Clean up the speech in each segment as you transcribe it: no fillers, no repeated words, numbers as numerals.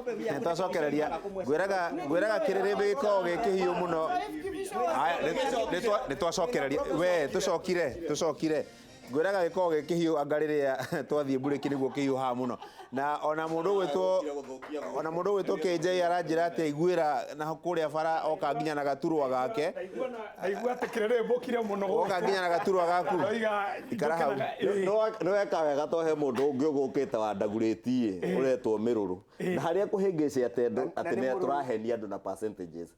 Nĩ twacokereria. Ngwĩraga ngwĩraga kĩrĩrĩmbĩ gĩkoragwo gĩ kĩhiũ mũno. Haya, nĩ twacokereria. We, tũcokire, tũcokire. Ngwĩraga gĩkoragwo gĩ kĩhiũ anga rĩrĩa twathiĩ mburĩki nĩguo kĩhiũhaga mũno. Na ona mũndũ ũgwĩtwo ona mũndũ ũgwĩtwo KJ aranjĩra atĩ aiguĩra na kũrĩa bara oka nginya na gaturwa gake. Ndaigua atĩ kĩrĩrĩmbũkire mũno. Oka nginya na gaturwa gaku. Ndoiga Ikara hau. Nĩ weka wega to he mũndũ ũngĩ ũgũkĩte wa ndagurĩti ũretwo mĩrũrũ na harĩa kũhĩngĩcete andũ atĩ nĩ tũrahenia andũ na percentages.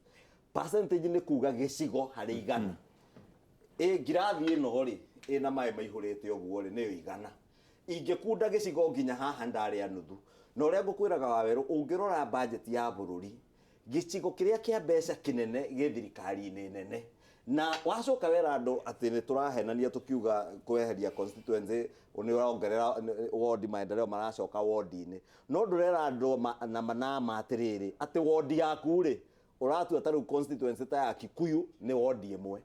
Percentage nĩ kuga gĩcigo harĩ igana. Ĩ ngirathi ĩno rĩ ĩna maĩ maihũrĩte ũguo rĩ nĩyo igana. Ingĩkunda gĩcigo nginya haha ndarĩa nuthu. Na ũrĩa ngũkwĩraga Wawerũ, ũngĩrora bajeti ya bũrũri, gĩcigo kĩrĩa kĩa mbeca kĩnene gĩ thirikari-inĩ nene. Na wacoka wera andũ atĩ nĩ tũrahenania tũkiuga kweheria constituency nĩ ũrongerera wondi, maendeleo maracoka wondi-inĩ. No ndũrera andũ na ma na ma atĩrĩrĩ, atĩ wondi yaku rĩ, ũratua ta rĩu constituency ta ya Kikuyu nĩ wondi ĩmwe.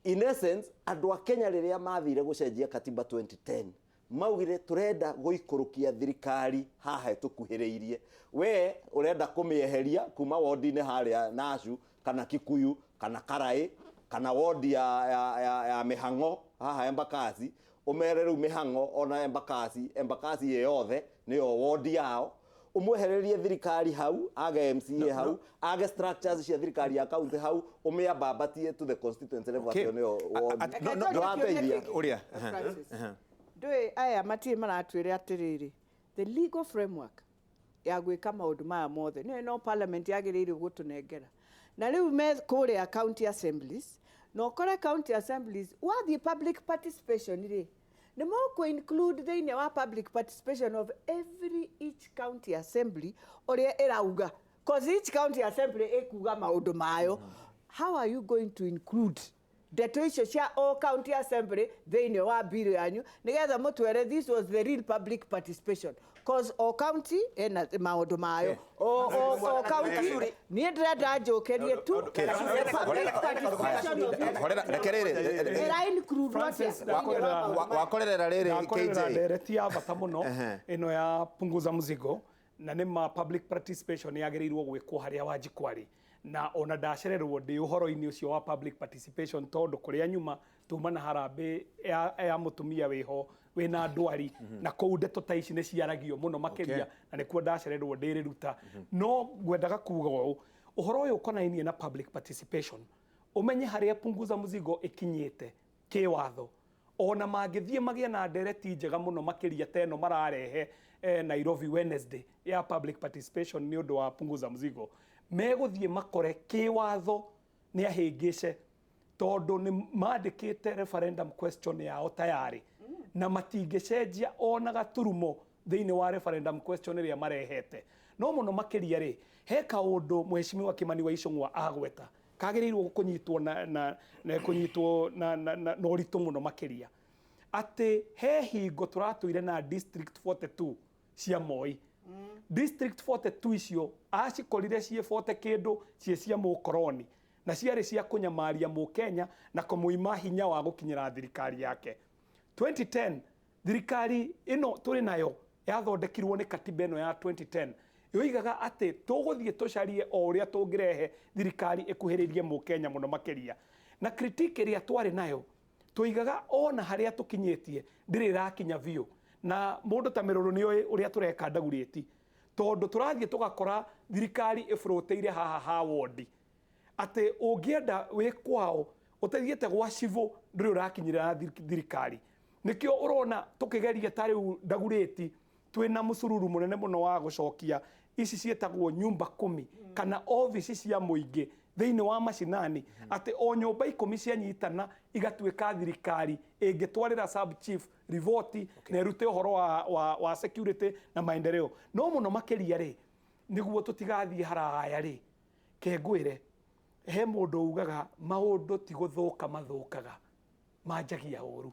In essence, andũ a Kenya rĩrĩa mathire gũcenjia katiba 2010, maugire tũrenda gũikũrũkia thirikari haha ĩtũkuhĩrĩirie. We ũrenda kũmĩeheria kuma wondi-inĩ harĩa Nashu kana Kikuyu kana Karaĩ kana wondi ya Mĩhang'o haha Embakasi, ũmere rĩu Mĩhang'o ona Embakasi, Embakasi ĩ yothe nĩyo wondi yao. Ũmwehererie thirikari hau, age MCA hau, age structures cia thirikari ya county hau, ũmĩambambatie to the constituency level. Atĩ nĩyo wondi. No, Ndũrateithia. Ũrĩa. Francis. Ndũĩ aya matirĩ maratwĩra atĩrĩrĩ, the legal framework ya gwĩka maũndũ maya mothe nĩyo no parliament yagĩrĩire gũtũnengera. Na rĩu me kũrĩa county assemblies, na ũkore county assemblies wathiĩ public participation rĩ, nĩ mũkũ include thĩinĩ wa public participation of every each county assembly ũrĩa ĩrauga, cause each county assembly ĩkuga maũndũ mayo. How are you going to include ndeto icio cia o county assembly thĩinĩ wa bill yanyu nĩgetha mũtwere this was the real public participation? Cause o county ĩna maũndũ mayo, o county. Niĩ ndĩrenda njũkĩrie tu public participation of each Horera, reke rĩrĩ. ĩra include Francis, atĩa thĩinĩ wa maũndũ maya? Wakorerera rĩrĩ. Ndakorera KJ. ndereti ya bata mũno ĩno ya punguza mzigo, na nĩ ma public participation yagĩrĩirwo gwĩkwo harĩa Wanjikũ arĩ, na ona ndacererwo ndĩ ũhoro-inĩ ũcio wa public participation tondũ kũrĩa nyuma tuma na harambĩ ya mũtumia wĩho wĩna ndwari, na kũu ndeto ta ici nĩ ciaragio mũno makĩria, na nĩkuo ndacererwo ndĩrĩruta. No ngwendaga kuga ũũ, ũhoro ũyũ ũkonainie na public participation, ũmenye harĩa punguza mzigo ĩkinyĩte kĩwatho, ona mangĩthiĩ magĩe na ndereti njega mũno makĩria ta ĩno mararehe Nairobi Wednesday ya public participation nĩ ũndũ wa punguza mzigo, megũthiĩ makore kĩwatho nĩ ahĩngĩce, tondũ nĩ mandĩkĩte referendum question yao tayarĩ na matingĩcenjia ona gaturumo thĩinĩ wa referendum question ĩrĩa marehete. No mũno makĩria rĩ, he kaũndũ Mheshimiwa Kimani wa Ichung'wa agweta kagĩrĩirwo kũnyitwo na kũnyitwo na ũritũ mũno makĩria, atĩ he hingo tũratũire na district 42 cia Moi. District 42 icio acikorire ciĩ 40 kĩndũ, ciĩ cia mũkoroni, na ciarĩ cia kũnyamaria mũkenya na kũmũima hinya wa gũkinyĩra thirikari yake. 2010 thirikari ĩno tũrĩ nayo yathondekirwo nĩ katiba ĩno ya 2010, yoigaga atĩ tũgũthiĩ tũcarie o ũrĩa tũngĩrehe thirikari ĩkuhĩrĩrie mũkenya mũno makĩria. Na critique ĩrĩa twarĩ nayo tũigaga ona harĩa tũkinyĩtie ndĩrĩ ĩrakinya biũ, na mũndũ ta mĩrũrũ nĩ oĩ ũrĩa tũreka ndagurĩti, tondũ tũrathiĩ tũgakora thirikari ĩbũrũtĩire haha ha wondi, atĩ ũngĩenda wĩ kwao ũtathiĩte gwa cibũ ndũrĩ ũrakinyĩra thirikari. Nĩkĩo ũrona tũkĩgeria ta rĩu ndagurĩti twĩna mũsururu mũnene mũno wa gũcokia ici ciĩtagwo nyumba kumi kana obici cia mũingĩ thĩinĩ wa macinani, atĩ o nyũmba 10 cianyitana igatuĩka thirikari ĩngĩtwarĩra sub chief riboti na ĩrute ũhoro wa security na maendeleo. No mũno makĩria rĩ, nĩguo tũtigathiĩ haraya rĩ, kengwĩre he mũndũ ugaga maũndũ ti gũthũka mathũkaga, manjagia ũru.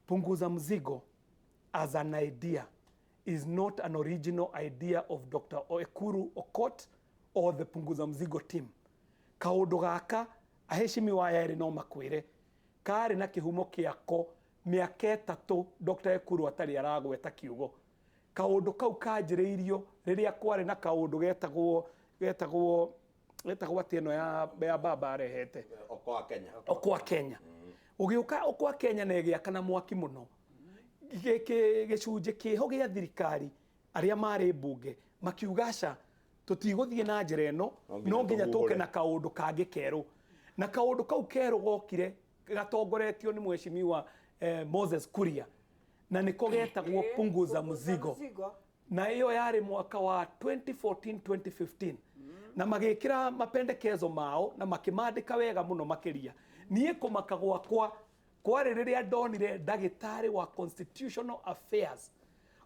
Punguza mzigo as an idea is not an original idea of Dr. Ekuru Aukot or the Punguza Mzigo team. Kaũndũ gaka aheshimiwa aya erĩ no makwĩre karĩ na kĩhumo kĩako mĩaka 3 Dr. Ekuru atarĩ aragweta kiugo. Kaũndũ kau kanjĩrĩirio rĩrĩa kwarĩ na kaũndũ getagwo atĩ ĩno ya baba arehete Okoa Kenya. Okoa Kenya. Ũgĩũka Okoa Kenya na ĩgĩakana mwaki mũno. Gĩcunjĩ kĩho gĩa thirikari arĩa marĩ mbunge makiuga aca, tũtigũthiĩ na njĩra ĩno, no nginya tũke na kaũndũ kangĩ kerũ. Na kaũndũ kau kerũ gokire gatongoretio nĩ mheshimiwa Moses Kuria, na nĩko getagwo Punguza Mzigo. Na iyo yarĩ mwaka wa 2014 2015, na magĩkĩra mapendekezo mao na makĩmandĩka wega mũno makĩria. Niĩ kũmaka gwakwa kwarĩ rĩrĩa ndonire ndagĩtarĩ wa constitutional affairs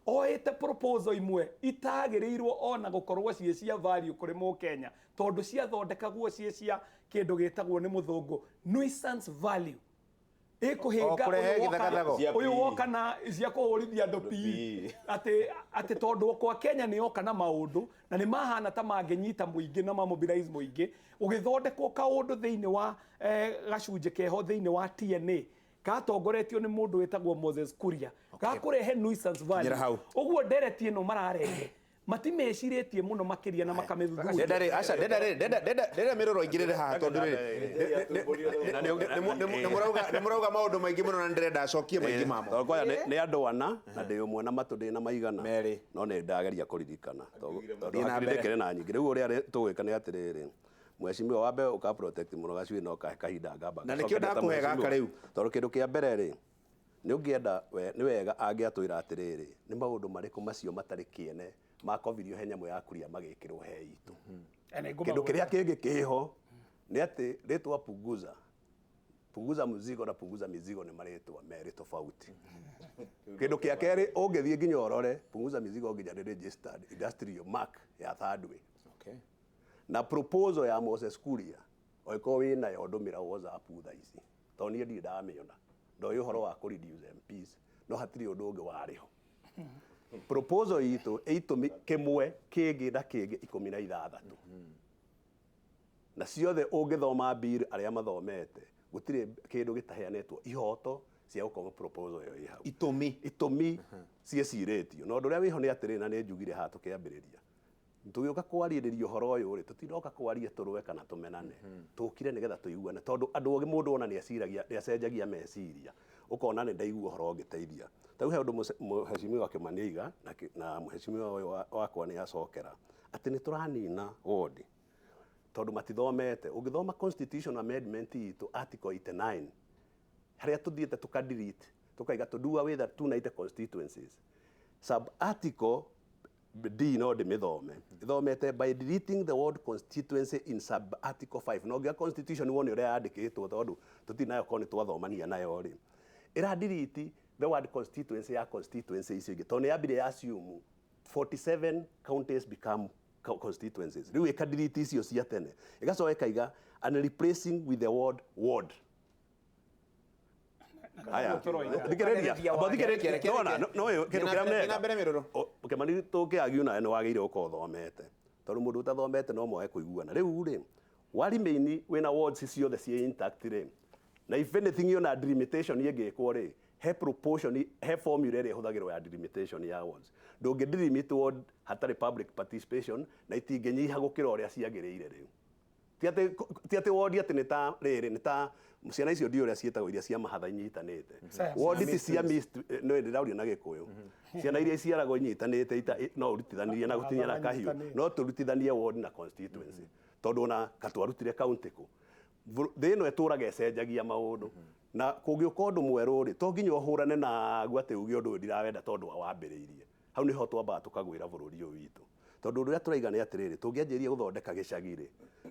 oete proposal imwe itagĩrĩirwo ona gũkorwo ciĩ cia value kũrĩ mũkenya, tondũ ciathondekagwo ciĩ cia kĩndũ gĩtagwo nĩ mũthũngũ nuisance value, ĩkũhĩnga kũrehe gĩthagathago. Ũyũ woka na cia kũhũrithia andũ PE, atĩ tondũ kwa Kenya nĩ yoka na maũndũ na nĩ mahana ta mangĩnyita mũingĩ na mamobilize mũingĩ, ũgĩthondekwo kaũndũ thĩinĩ wa gacunjĩ keho thĩinĩ wa TNA gatongoretio nĩ mũndũ wĩtagwo Moses Kuria, gakũrehe nuisance value. Kinyĩra hau. Ũguo ndereti ĩno mararehe matimecirĩtie mũno makĩria na makamĩthuthuria. Ndenda rĩ, aca, ndenda rĩ, ndenda mĩrũrũ aingĩrĩre haha tondũ rĩ, nĩ mũrauga maũndũ maingĩ mũno na nĩ ndĩrenda acokie maingĩ mamo. Tondũ kwaya nĩ andũ ana na ndĩ ũmwe na matũ ndĩ na maigana Merĩ. No nĩ ndageria kũririkana tondũ Thiĩ na hakiri mbere. ndĩkĩrĩ na nyingĩ. Rĩu ũrĩa tũgwĩka nĩ atĩrĩrĩ, mheshimiwa wambe ũka protect mũno gacui no kahe kahinda ngamba Na nĩkĩo ngacokeria ta ndakũhe gaka mheshimiwa. rĩu. Tondũ kĩndũ kĩa mbere rĩ, nĩ ũngĩenda nĩ wega angĩatwĩra atĩrĩrĩ, nĩ maũndũ marĩkũ macio matarĩ kĩene makobirio he nyamũ ya kuria magĩkĩrwo he itũ. Kĩndũ kĩrĩa kĩngĩ kĩho nĩ atĩ rĩtwa punguza, punguza mzigo na punguza mizigo nĩ marĩtwa merĩ tofauti. Kĩndũ kĩa kerĩ ũngĩthiĩ nginya ũrore punguza mizigo nginya nĩ registered industrial mark ya Thirdway. Na proposal ya Moses Kuria oĩkorwo wĩnayo ndũmĩra WhatsApp thaa ici, tondũ niĩ ndirĩ ndamĩona. Ndoĩ ũhoro wa kũ reduce MPs no hatirĩ ũndũ ũngĩ warĩ ho. Proposal itũ ĩ itũmi kĩmwe kĩngĩ na kĩngĩ 16, na ciothe ũngĩthoma bill arĩa mathomete gũtirĩ kĩndũ gĩtaheanĩtwo ihoto cia gũkorwo proposal ĩyo ĩ hau. Itũmi. Itũmi ciĩcirĩtio na ũndũ ũrĩa wĩho nĩ atĩrĩrĩ, na nĩ njugire haha tũkĩambĩrĩria, tũgĩũka kwarĩrĩria ũhoro ũyũ rĩ, tũtiroka kwaria tũrũe kana tũmenane, tũkire nĩgetha tũiguane, tondũ andũ ogĩ mũndũ ona nĩeciragia nĩacenjagia meciria, ũkona nĩ ndaigua ũhoro ũngĩteithia. Ta rĩu he ũndũ mheshimiwa Kĩmani aiga na mheshimiwa ũyũ wakwa nĩ acokera atĩ nĩ tũranina ward tondũ matithomete. Ũngĩthoma constitution amendment itũ article 89 harĩa tũthiĩte tũka delete tũkaiga to do away the 290 constituencies, sub article D no ndĩmĩthome, ĩthomete by deleting the word constituency in sub article 5. No nginya constitution wone ũrĩa yandĩkĩtwo, tondũ tũtirĩ nayo korwo nĩ twathomania nayo rĩ, ĩra delete the word constituency ya constituency icio ingĩ, tondũ nĩ yambire ya assume 47 counties become constituencies. Rĩu ĩka delete icio cia tene, ĩgacoka ĩkaiga and replacing with the word ward. Haya, thikĩrĩria, amba thikĩrĩria, nona no ĩyo kĩndũ kĩrĩa Thiĩ na meka. mbere mĩrũrũ. Kĩmani tũkĩagiu nawe nĩ wagĩrĩire gũkorwo ũthomete, tondũ mũndũ ũtathomete no mwage kũiguana. Rĩu rĩ, wa remain wĩna wards ciothe ciĩ intact rĩ, na if anything ona delimitation ĩngĩkwo rĩ, he proportion, he formula ĩrĩa ĩhũthagĩrwo ya delimitation ya wards. Ndũngĩ delimit ward hatarĩ public participation na itingĩnyiha gũkĩra ũrĩa ciagĩrĩire. Rĩu ti atĩ wodi atĩ nĩ ta rĩrĩ, nĩ ta ciana icio ndiũ ũrĩa ciĩtagwo iria cia mahatha inyitanĩte. Wodi ti cia mixed, no ndĩrauria na Gĩkũyũ, ciana iria iciaragwo inyitanĩte no ũrutithanirie na gũtinia na kahiũ, no tũrutithanie ward na constituency, tondũ ona katwarutire county kũ. Thĩ ĩno ĩtũraga ĩcenjagia maũndũ, na kũngĩũka ũndũ mwerũ rĩ, to nginya ũhũrane naguo atĩ uge ũndũ ũyũ ndirawenda tondũ wa wambĩrĩirie hau. Nĩho twambaga tũkagwĩra bũrũri ũyũ witũ, tondũ ũndũ ũrĩa tũraiga nĩ atĩrĩrĩ, tũngĩanjĩrĩria gũthondeka gĩcagi rĩ,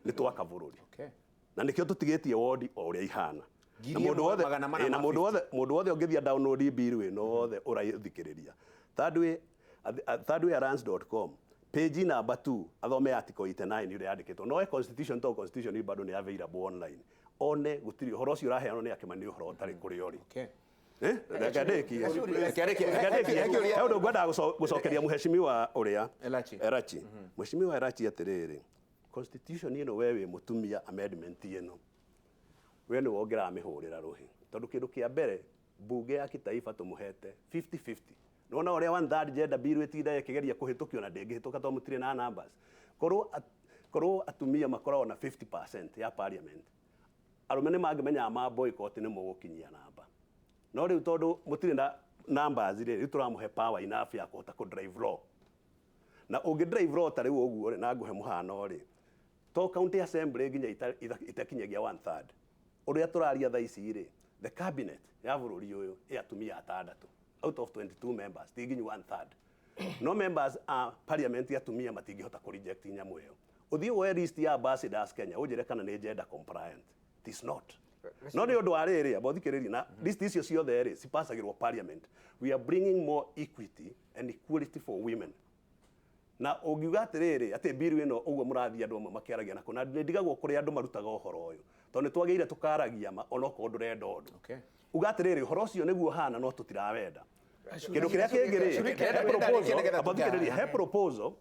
nĩ twaka bũrũri. Na nĩkĩo tũtigĩtie wondi o ũrĩa ihana. Ngiri Na mũndũ ĩmwe wothe magana mana na ma mũndũ wothe, mũndũ wothe ũngĩthiĩ download bill ĩno wothe ũrathikĩrĩria thirdwayalliance.com page number 2, athome article 89 ũrĩa yandĩkĩtwo no constitution, to constitution ĩ bado nĩ available online, one gũtirĩ ũhoro ũcio ũraheanwo nĩ Akĩmani, nĩ ũhoro ũtarĩ kũrĩa ũrĩ. Reke ndĩkie. Reke arĩkie. Reke ndĩkie. He kĩũria. He ũndũ ngwendaga gũcokeria mheshimiwa ũrĩa Elachi. Elachi, mheshimiwa Elachi, atĩrĩrĩ, constitution ĩno we wĩ mũtumia, amendment ĩno we nĩwe ũngĩramĩhũrĩra rũhĩ, tondũ kĩndũ kĩa mbere mbunge ya kitaifa tũmũhete 50-50. Nona ũrĩa one third gender bill ĩtinda ĩkĩgeria kũhĩtũkio na ndĩngĩhĩtũka tondũ mũtirĩ na numbers. Korwo atumia makoragwo na 50% ya parliament, arũme nĩ mangĩmenyaga ma boycott nĩ mũgũkinyia namba. No rĩu tondũ mũtirĩ na numbers rĩ, rĩu tũramũhe power enough ya kũhota kũ drive law. Na ũngĩ drive law ta rĩu ũguo rĩ, na ngũhe mũhano rĩ, to county assembly nginya itakinyagia one third. Ũrĩa tũraria thaa ici rĩ, the cabinet ya bũrũri ũyũ ĩ atumia atandatũ out of 22 members, ti nginyu one third. No members a parliament ya atumia matingĩhota kũ reject nyamũ ĩyo. Ũthiĩ woe list ya ambassadors Kenya ũnjĩre kana nĩ gender compliant. It is not. No nĩ ũndũ wa rĩrĩ, amba ũthikĩrĩrie, na list icio ciothe rĩ cipasagĩrwo parliament. We are bringing more equity and equality for women. Na ũngiuga atĩrĩrĩ, atĩ bill ĩno ũguo mũrathiĩ andũ amwe makĩaragia nako, na nĩ ndigagwo kũrĩa andũ marutaga ũhoro ũyũ, tondũ nĩ twagĩrĩire tũkaragia ma onokorwo ndũrenda ũndũ. Uga atĩrĩrĩ, ũhoro ũcio nĩguo ũhana no tũtirawenda. Kĩndũ kĩrĩa kĩngĩ rĩ, he proposal, amba ũthikĩrĩrie, he proposal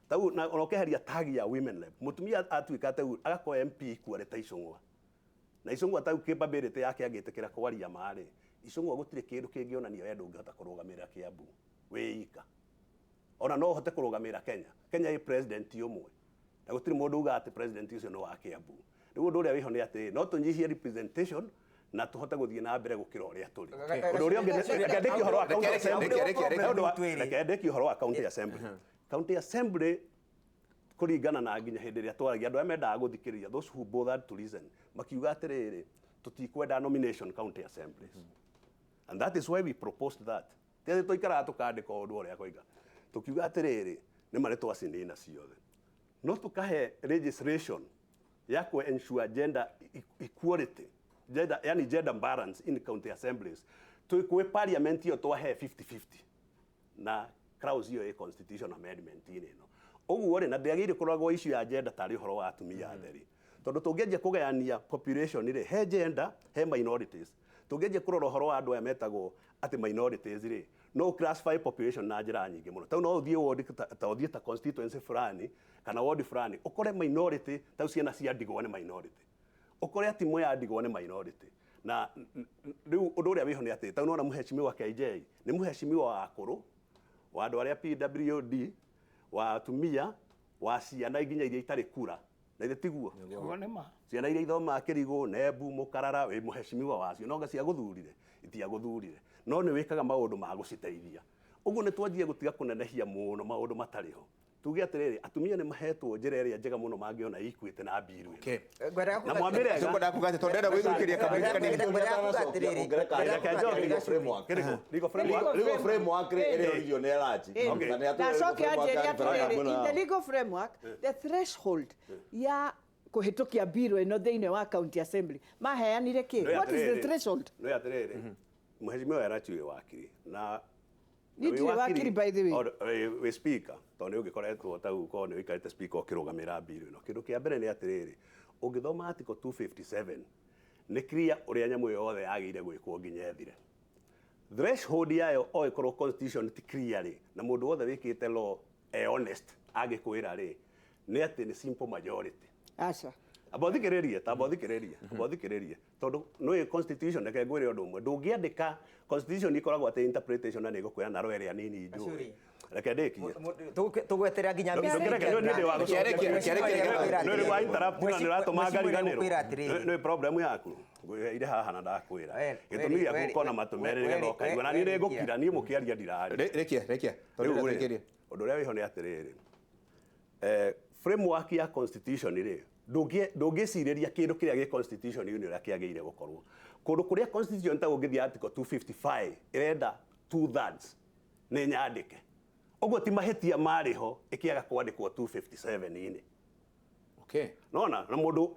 tau, na ona ũkeheria tag ya women rep, mũtumia atuĩka tau agakorwo MP kuarĩ ta Icũng'wa, na Icũng'wa tau capability yake angĩtĩkĩra kwaria ma rĩ, Icũng'wa gũtirĩ kĩndũ kĩngĩonania we ndũngĩhota kũrũgamĩrĩra Kiambu wĩ ika. Ona no ũhote kũrũgamĩrĩra Kenya. Kenya ĩ president ũmwe, na gũtirĩ mũndũ ugaga atĩ president ũcio nĩ wa Kiambu. Rĩu ũndũ ũrĩa wĩho nĩ atĩ no tũnyihie representation na tũhote gũthiĩ na mbere gũkĩra ũrĩa tũrĩ. Ũndũ ũrĩa ũngĩ, reke ndĩkie ũhoro wa county assembly. Reke ndĩkie ũhoro wa county assembly. County assembly kũringana na nginya hĩndĩ ĩrĩa twaragia, andũ arĩa mendaga gũthikĩrĩria, those who bothered to listen, makiuga atĩrĩrĩ, tũtikwenda nomination county assemblies, and that is why we proposed that. Ti atĩ tũikaraga tũkandĩka ũndũ ũrĩa koiga, tũkiuga atĩrĩrĩ, nĩ marĩ twacinina ciothe, no tũkahe legislation ya ku ensure gender equality, gender, yani gender balance in county assemblies. Twĩ parliament ĩyo twahe 50-50 na clause ĩyo ĩ constitution amendment inĩ ĩno ũguo rĩ, na ndĩagĩrĩire kũroragwo issue ya gender tarĩ ũhoro wa atumia atheri, tondũ tũngĩanjia kũgayania population rĩ, he gender, he minorities. Tũngĩanjia kũrora ũhoro wa andũ aya metagwo atĩ minorities rĩ, no classify population na njĩra nyingĩ mũno. Tau no ũthiĩ ward, ta ũthiĩ ta constituency fulani kana ward fulani, ũkore minority tau ciana cia ndigwa nĩ minority, ũkore atimũ ya ndigwa nĩ minority. Na rĩu ũndũ ũrĩa wĩho nĩ atĩ tau nona mũheshimiwa KJ nĩ mũheshimiwa wa akũrũ, wa andũ arĩa PWD, wa atumia, wa ciana nginya iria itarĩ kura, na ithe tiguo? Ũguo nĩ ma. Ciana iria ithomaga Kĩrigũ, Nembu, Mũkarara, wĩ mũheshimiwa wacio, no nga ciagũthurire itiagũthurire, no nĩ wĩkaga maũndũ ma gũciteithia. Ũguo nĩ twanjie gũtiga kũnenehia mũno maũndũ matarĩ ho. Tuge atĩrĩrĩ, atumia nĩ mahetwo njĩra ĩrĩa njega mũno mangĩona equity na bill ĩno. Na mwambĩre. Tũkwenda kuga atĩ tondũ ndĩrenda gwĩthukĩria kamũira kanini. Kĩrĩkũ? Legal framework? Legal framework rĩ, ĩrĩa oririo nĩ Erachi. Na nĩ atwĩra Na legal coke framework anjĩre ya atĩrĩrĩ, referendum in the legal framework, the threshold ya kũhĩtũkia bill ĩno thĩinĩ wa county assembly maheanire kĩ? What is the threshold? Nĩ atĩrĩrĩ, mũheshimiwa Erachi wĩ wakiri na Niĩ ndirĩ wakiri, by the way. Wĩ speaker, tondũ nĩ ũngĩkoretwo tau ũkorwo nĩ ũikarĩte speaker ũkĩrũgamĩra bill ĩno. Kĩndũ kĩa mbere nĩ atĩrĩrĩ, ũngĩthoma article 257 nĩ clear ũrĩa nyamũ ĩyo yothe yagĩrĩire gwĩkwo nginya ĩthire. Threshold yayo o ĩkorwo constitution ti clear rĩ, na mũndũ wothe wĩkĩte law e honest angĩkwĩra rĩ, nĩ atĩ nĩ simple majority. Aca. Amba ũthikĩrĩrie, ta amba ũthikĩrĩrie, amba ũthikĩrĩrie, tondũ nĩũĩ constitution. Reke ngwĩre ũndũ ũmwe, ndũngĩandĩka constitution ĩkoragwo atĩ interpretation, na nĩngũkwĩra na ĩrĩa nini njũĩ. Reke ndĩkie. Tũgweterera nginya. Ndũkĩreke, nĩ ndĩ wa gũcokia. Nĩ wa interrupt na nĩ ũratũma ngariganĩrwo. Nĩ problem yaku ire haha na ndakwĩra gĩtũmi gĩaku ũkona matũ merĩ nĩgetha ũkaigua, na niĩ nĩ ngũkira, niĩ mũkĩaria ndiraria. Rĩkia, rĩkia, tondũ Rĩu ndĩrenda rĩ, tũrĩkĩrie. Ũndũ ũrĩa wĩho nĩ atĩrĩrĩ, framework ya constitution rĩ, ndũngĩcirĩria kĩndũ kĩrĩa gĩ constitution nĩ ũrĩa kĩagĩrĩire gũkorwo kũndũ kũrĩa constitution, ta ũngĩthiĩ article 255 ĩrenda two thirds nĩ nyandĩke ũguo, ti mahĩtia marĩ ho ĩkĩaga kwandĩkwo 257-inĩ. Nona na mũndũ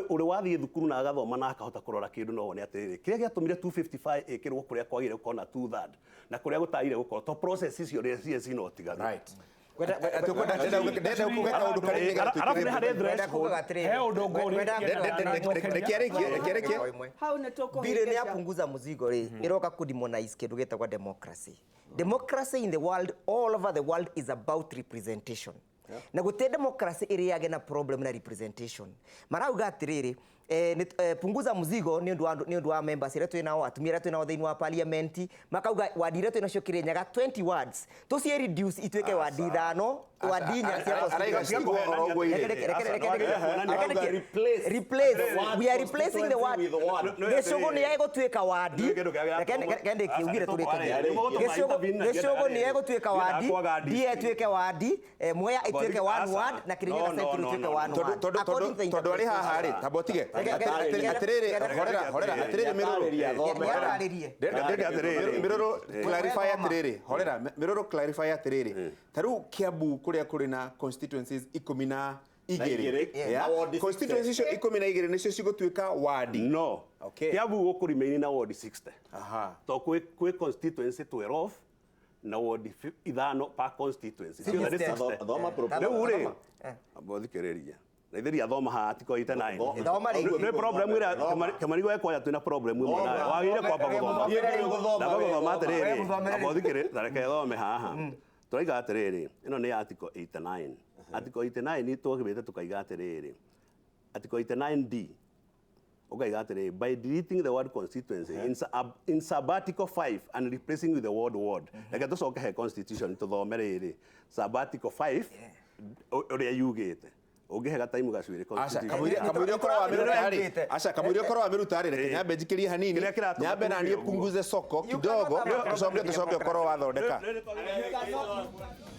ũrĩ wathiĩ thukuru na agathoma na akahota kũrora kĩndũ, no wone atĩrĩrĩ, kĩrĩa gĩatũmire 255 ĩkĩrwo kũrĩa kwagĩrĩire gũkorwo na two third na kũrĩa gũtagĩrĩire gũkorwo, to process icio rĩ ciĩ cina ũtiganu. Ndĩrenda kuga kaũndũ karĩa nĩgetha Arabu nĩ harĩ tũingĩre. threshold. He ũndũ ngũrĩtie. Reke arĩkie, reke arĩkie. Hau nĩ Bill nĩ tũkũhĩngĩca. Yapunguza muzigo rĩ, ĩroka kudemonize kĩndũ gĩtagwo democracy. Democracy in the world, all over the world, is about representation, na gũtirĩ democracy ĩrĩage na problem na representation. Marauga atĩrĩrĩ, Punguza mzigo nĩ ũndũ wa nĩ ũndũ wa members iria twĩ nao, atumia arĩa twĩ nao thĩinĩ wa parliament, makauga wadi iria twĩ nacio Kirinyaga 20 wards tũcie reduce ituĩke wadi ithano, wadi inya cia Araiga constituency. cigwo oro ũguo irĩ. Reke replace, we are replacing the word with the word. Gĩcũgũ nĩ egũtuĩka wadi. Reke ndĩkiugire tũrĩkagie. Gĩcũgũ nĩ egũtuĩka wadi, Ndia ĩtuĩke wadi, Mwea ĩtuĩke one ward na Kirinyaga Central ĩtuĩke one Tondũ ward. tondũ According to the tondũ tondũ arĩ haha rĩ, tamba ũtige. Atĩrĩrĩ, horera, horera, atĩrĩrĩ Mĩrũrũ. Nĩatarĩrie. Ndĩreka atĩrĩrĩ. Mĩrũrũ, clarify atĩrĩrĩ, horera, Mĩrũrũ, clarify atĩrĩrĩ, ta rĩu Kiambu kũrĩa kũrĩ na constituencies 12, igĩrĩ. Yeah? Na ward Constituencies icio 12 nĩcio cigũtuĩka wadi? No. Okay. Kiambu gũkũ remain na ward 60. Aha. To kwĩ constituency 12 na ward ithano per constituency. Ciothe nĩ 60. Thoma proposal. Rĩu rĩ, amba ũthikĩrĩrie. Raithĩria thoma haha article 89. Thoma rĩngĩ. Nĩ problem ĩrĩa Kĩmani gwe kwanja twĩna problem ĩmwe nawe. Wagĩrĩire kwamba gũthoma. Niĩ ndiũĩ gũthoma, Ndamba we gũthoma thoma. atĩrĩrĩ. We mũthomere Amba ũthikĩrĩrie, ta reke thome haha. Tũraiga atĩrĩrĩ, ĩno nĩ article 89. Article 89 twagĩte tũkaiga atĩrĩrĩ. Article 89D ukaiga atĩrĩrĩ, by deleting the word constituency in sub-article 5 and replacing with the word ward. Reke tũcoke he constitution tũthome rĩrĩ sub-article 5 ũrĩa yugĩte, ũngĩhe gataimu gacuĩrĩ. Aca, Constitution. kamũira ũkorwo wamĩruta rĩ, aca, kamũira ũkorwo wamĩruta rĩ, reke nyambe njikĩrie hanini, Kĩrĩa kĩratũma nyambe na niĩ tuge ũguo. punguze soko You kidogo, cannot have a tũcoke ũkorwo wathondeka. Nĩ- nĩ- nĩ-